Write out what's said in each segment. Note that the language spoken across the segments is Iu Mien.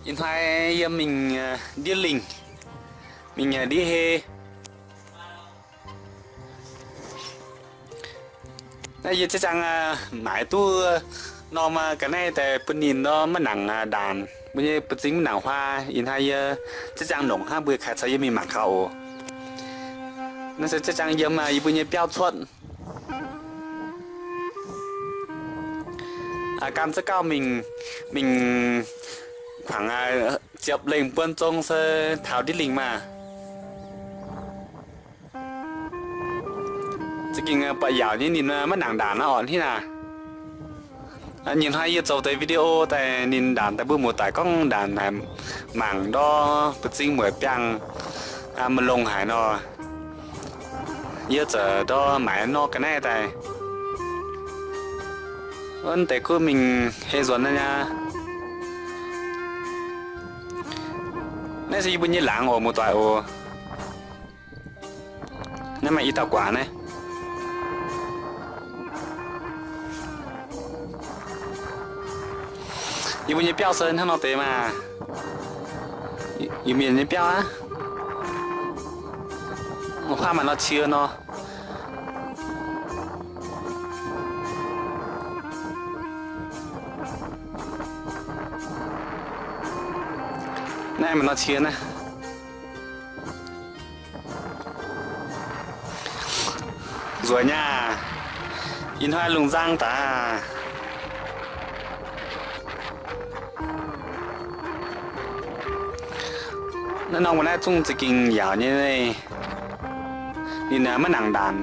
Ih hnoi yie mingh ndiev lingh, mingh ndiev hei. Naaiv yie ziex jaang maaiz duqv norm ga'naaiv daaih bun ninh nor, maiv nangc ndaanc, mbuo nyei buoz-zing maiv nangc huaa. Ih hnoi yie ziex jaang nongc hnangv, mbuo kaaix caux yie mingh mangc gaax oc. Naaiv se ziex jaang yiem yie mbuo nyei biauv cuotv. Gan ziex gauh mingh, mingh kuangx ziepc lengh buon zong se taux ndiev lingh maah. Za'gengh buatc yaauc nyei, ninh maiv nangc ndaanc naaiv orqc hnangv naaic. Nyei hnoi yie zoux deix video daaih ninh ndaanc daaih mbuo muoz-doic gorngv ndaanc haic, mangc ndorv buoz-zing mueic biangh, maaih longx haic nor, yie za'gengh ndorv maaiz norm ga'naaiv daaih. Wuov deix kuv mingh hei nzuonx naaiv aqv. Naaiv se yie mbuo nyei laangz oc, muoz-doic oc. Naaiv maaih i dauh guaax naaiv. Yie mbuo nyei biauv se hnangv nor deix maah. Iu-Mienh nyei biauv aqv. Huaav maaih nor cie nor. Naaiv maaih nor cie naaiv. Nzueic nyei aqv. Ih hnoi lungh nzang daaih. Naaiv norm ga'naaiv zungv za'gengh yaauc nyei. Ninh maiv nangc ndaanc.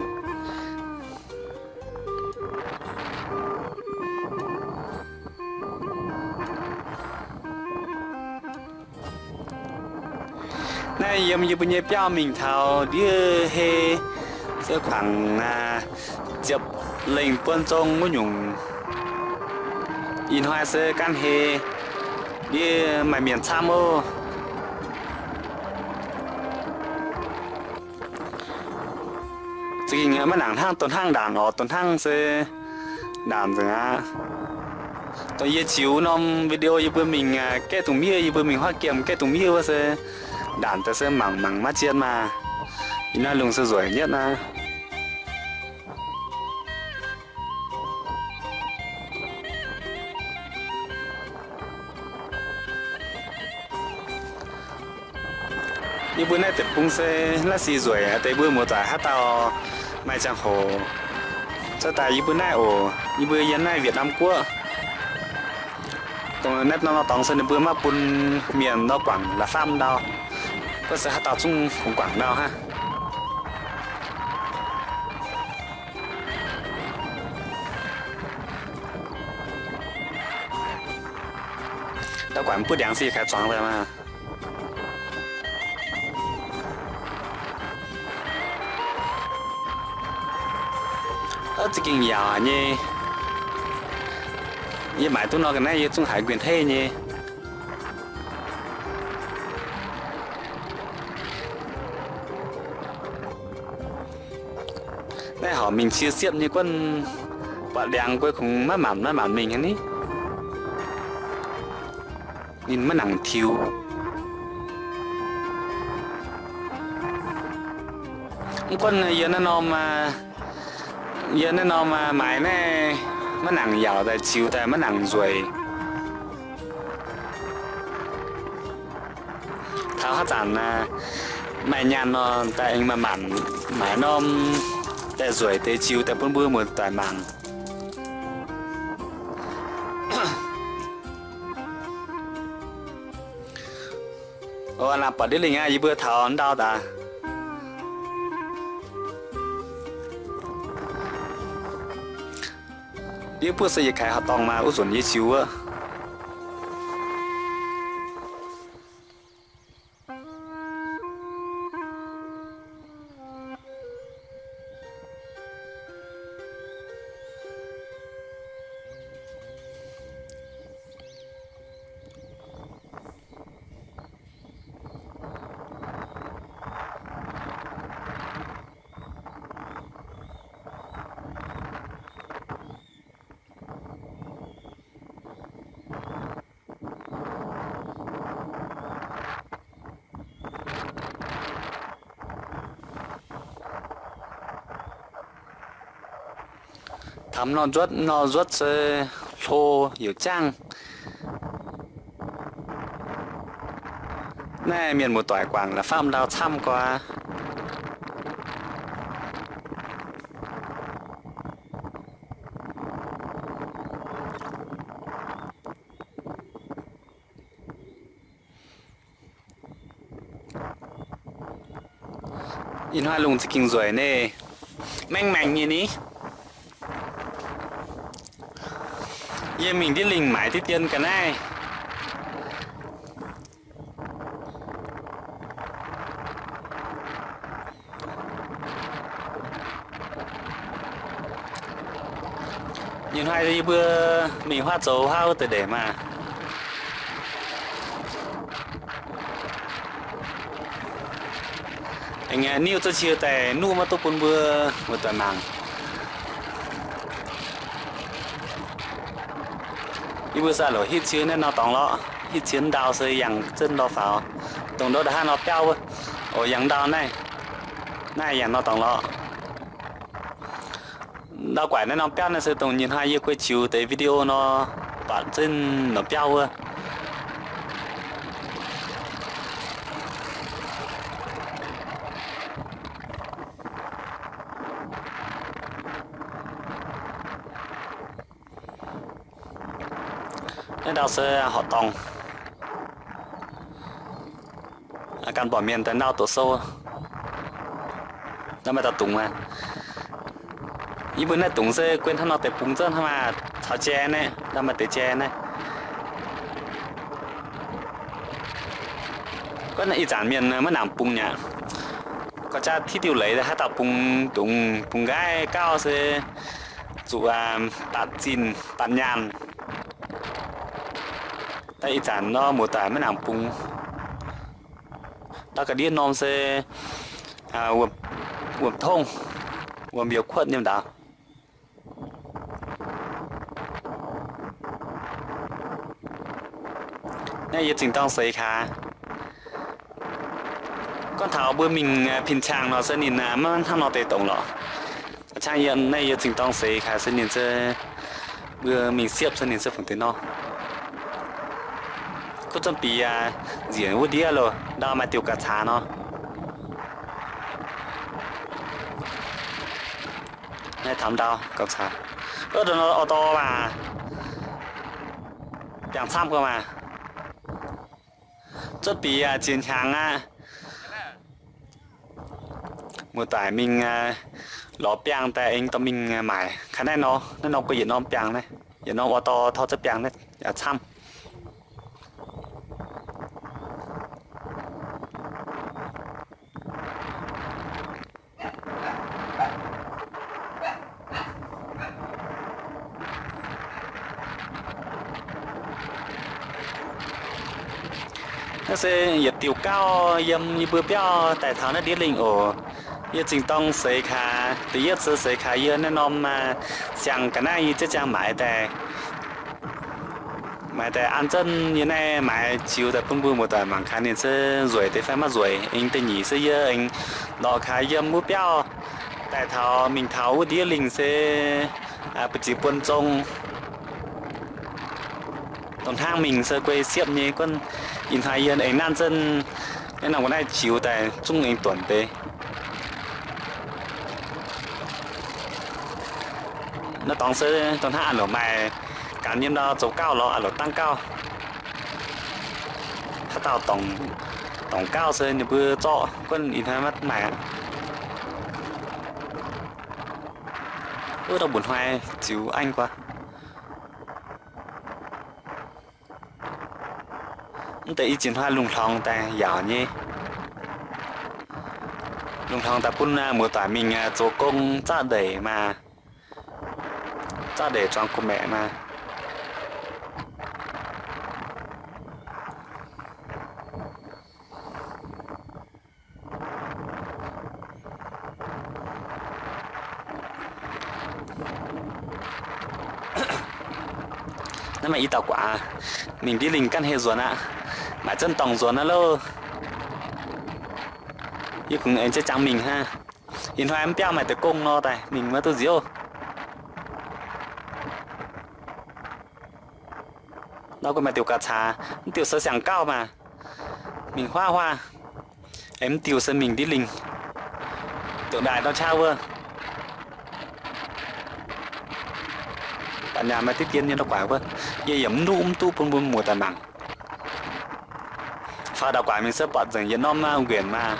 Naaiv yiem yie mbuo nyei biauv mingh taux ndiev hei se kuangx ziepc lengh buon zong wuov nyungc. Ih hnoi se gaanv hei, ndiev maaih mienh camv oc. Za'gengh maiv nangc hnangv, dongh hnangv ndaanc oc, dongh hnangv se ndaanc nzengc aqv. Dongh yie ziux norm video yie mbuo mingh gaeqv dungz miev, yie mbuo mingh huaav giemh gaeqv dungz miev wuov se ndaanc daaih se mangc mangc maiv zien maah. Ih hnoi lungh se nzueic nyetv aqv. Yie mbuo naaiv deic-bung se la'sic nzueic deix, mbuo muoz-doic haaix dauh maaih ziangh hoc cuotv daaih yie mbuo naaiv oc. Yie mbuo yiem naaiv Việt Nam guoqv, dongh naaiv norm dorngx se ninh mbuo maiv bun mienh nor guangc la'fam ndau. Gorngv se haaix dauh zungv kungx guangc ndau hnangv. Ndau guangc buov ndiangx se kaaix zuangx daaih maah. Za'gengh yaauc nyei. Yie maaiz duqv nor ga'naaiv yie zungv haiz nquin heiv nyei. Naaiv horpc mingh cie siepv nyei guonv, buatc ndiangx guei kungx maiv maanc maiv maanc mingh haic ni. Ninh maiv nangc tiux. Mv gunv yie naaiv norm, yie naaiv norm maaiz naaiv maiv nangc yaauc daaih, ziux daaih maiv nangc nzueic. Taux haaix zanc maaih nyaanh nor, daaih aengx maanc maanc maaiz norm daaih nzueic deix ziux daaih bun mbuo muoz-doic mangc. Ov, lamh buatc ndiev lingh aqv, yie mbuo taux ndau daaih. Ndiev buov se yietc kaaix horqc dorngh maah, wuov nzunc yie ziux wuov. Taux norm nzuotv, norm nzuotv se hlo youc jangv. Naaiv mienh muoz-doic guangc la'fapv ndau camv guaax. Ih hnoi lungh za'gengh nzueic nyei, maeng-maengc nyei ni. Yie mingh ndiev lingh maaiz diqv dien ga'naaiv. Ih hnoi yie mbuo mingh huaav zoux huaav wuov deix ndeic maah. Aengx niuv za'qiex daaih nuqv maiv duqv bun mbuo muoz-doic mangc. Yie mbuo se a'loc hitv cie naaiv nor dorngx lorqc. Hitv cie ndau se yangh zunv ndau faaux. Dongh ndau nda'haav nor biauv wuov. Oc, yangh ndau naaiv. Naaiv yangh nor dorngx lorqc. Ndau guaaic naaiv norm biauv naaiv se dongh nyei hnoi yie guei jiux deix video nor, buatc zunv norm biauv wuov. Naaiv ndau se horqc dorngh. Ganh buatc mienh daaih nau doqc sou. Naaiv maaih dauh dungz aqv. Yie mbuo naaiv dungz se guei hnangv nor deix bungx zunv hnangv maaih caux jai naaiv, naaiv maaih deix jai naaiv. Gorngv ih zanc mienh maiv nangc bungx aqv. Gorqv-jaa hiuv diuh leiz haaix dauh bungx dungz bungx nqaiv gauh se zuqc baatc zinh baatc nyaanh. Daaih ih zanc nor muoz-doic maiv nangc bungx. Ndau ga'ndiev norm se wuom-tongv, wuom-mbiouh kuotv nyei ndaauv. Naaiv yie zingh dorng seix kaax. Gorngv taux mbuo mingh pin-cang nor se ninh maiv hnangv nor deix dongc lorqc. A'ciangv naaiv yie zingh dorng seix kaax se ninh se, mbuo mingh siepv se ninh se fungc deix nor. Kuv zunv bieqc nziec wuov ndiev loh, ndau maaih diuh ga'caax nor. Naaiv taux ndau ga'caax, orv, dor maah, biangh camv gau maah. Zunv bieqc ziex hnyangx aqv. Muoz-doic mingh lorz biangh daaih aengx dorh mingh maaic. Kaaix naaiv nor, naaiv norm guei yietc norm biangh naaiv, yietc norm orv dorh taux za'biangh naaiv yaac camv. Naaiv se yietc diuh gauh yiem yie mbuo biauv daaih taux naaiv ndiev lingh oc. Yie zingh dorng seix kaax, da'yietv seix kaax yie naaiv norm siang ga'naaiv yie zieqv ziangh maaiz daaih. Maaiz daaih an zunv yie naaiv maaiz ziux daaih bun mbuo muoz-doic mangc kaax ninh se nzueic deix fai maiv nzueic. Aengx da'nyeic se yie aengx lorqc kaax yiem wuov biauv daaih taux mingh taux wuov ndiev lingh se ba'ziex buon zong. Dongh hnangv mingh se guei siepv nyei gunv. Ih hnoi yie aengx nanv zunv naaiv norm ga'naaiv ziux daaih zungv aengx duonc deix. Naaiv dorngx se dongh hnangv a'loc maaih ganh yiem ndau zoux gauh lorz a'loc dangv gauh. Haaix dauh dorngc gauh se ninh mbuo zorqv gunv ih hnoi maiv maaih aqv. Wuov dauh mbuoqc hnoi ziux aiv guaax. Mv deix i ziex hnoi lungh hlongx daaih yaauc nyei. Lungh hlongx daaih bun muoz-doic mingh zoux gong zaqv ndeic maah. Zaqv ndeic zuangx gu'maeqc maah. Naaiv maaih i dauh guaax mingh ndiev lingh ganh heh nzuonx aqv. Maaic zunv dorngh nzuonx aqv loh. Yie kungx aengx jiex jangx mingh hnangv. Ih hnoi mv biauv maaih deix gong nor daaih mingh maiv duqv nziouv. Nor gunv maaih diuh gauh caax, mv diuh se siang-gauh maah. Mingh huaav huaav. Aengx mv diuh se mingh ndiev lingh, duqv ndaaih ndorm qaqv wuov. Baac nyaah maaih diqv dien nyei ndau-guaax wuov. Yie yaac mv nuqv mv duqv bun mbuo muoz-doic mangc. Faaux ndau-guaax mingh se buatc nzengc yietc norm nquenc maah.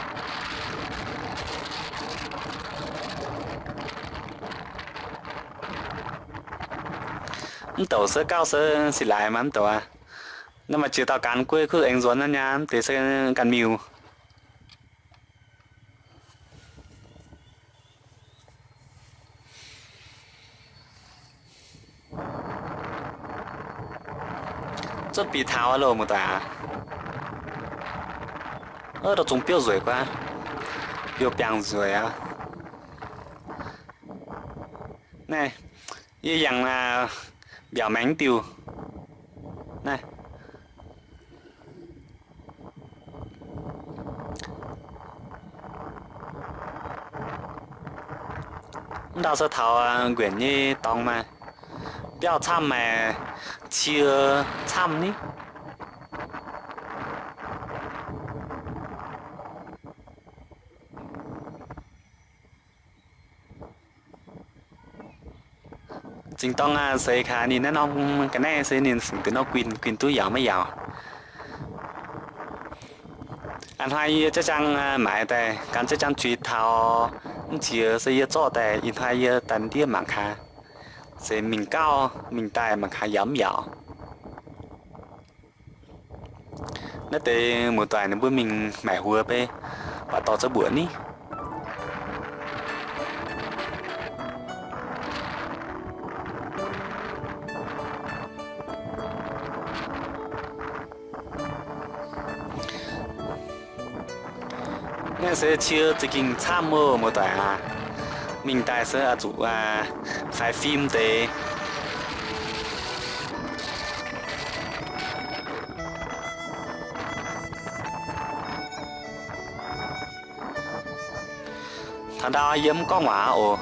Mv douc se gauh se sic laaix maah, mv douc aqv. Naaiv maaih ziex dauh ganh guei kuv aengx nzuonx naaiv nyei, mv deix se ganh miuc. Zuotv bieqc taux loh, muoz-doic aac. Ov, da'faanh zungv biouv nzueic guaax, biouv biangh nzueic aqv. Naaiv, yie yangh mbiaauc maengx diuh. Naaiv, mv ndau se taux nquenc nyei dorngx maah. Biauv camv maaih cie camv ni. Zingx dorng aqv, seix kaax ninh naaiv norm ga'naaiv se ninh fungc deix nor guin, guin duqv yaauc maiv yaauc. A'hnoi yie jaiv jaang maaiz daaih, gan jaiv jaang juix taux mv qiex se yie zorqv daaih, ih hnoi yie daaih ndiev mangc kaax. Se mingh gauh mingh daaih mangc kaax yaauc mv yaauc. Naaiv deix muoz-doic ninh mbuo mingh maaic huox beiv baac dorh za'buoqc ni. Naaiv se cie za'gengh camv oc, muoz-doic aac. Mingh daaih se oix zuqc faix fim deix. Taux ndau yie mv gorngv waac oc.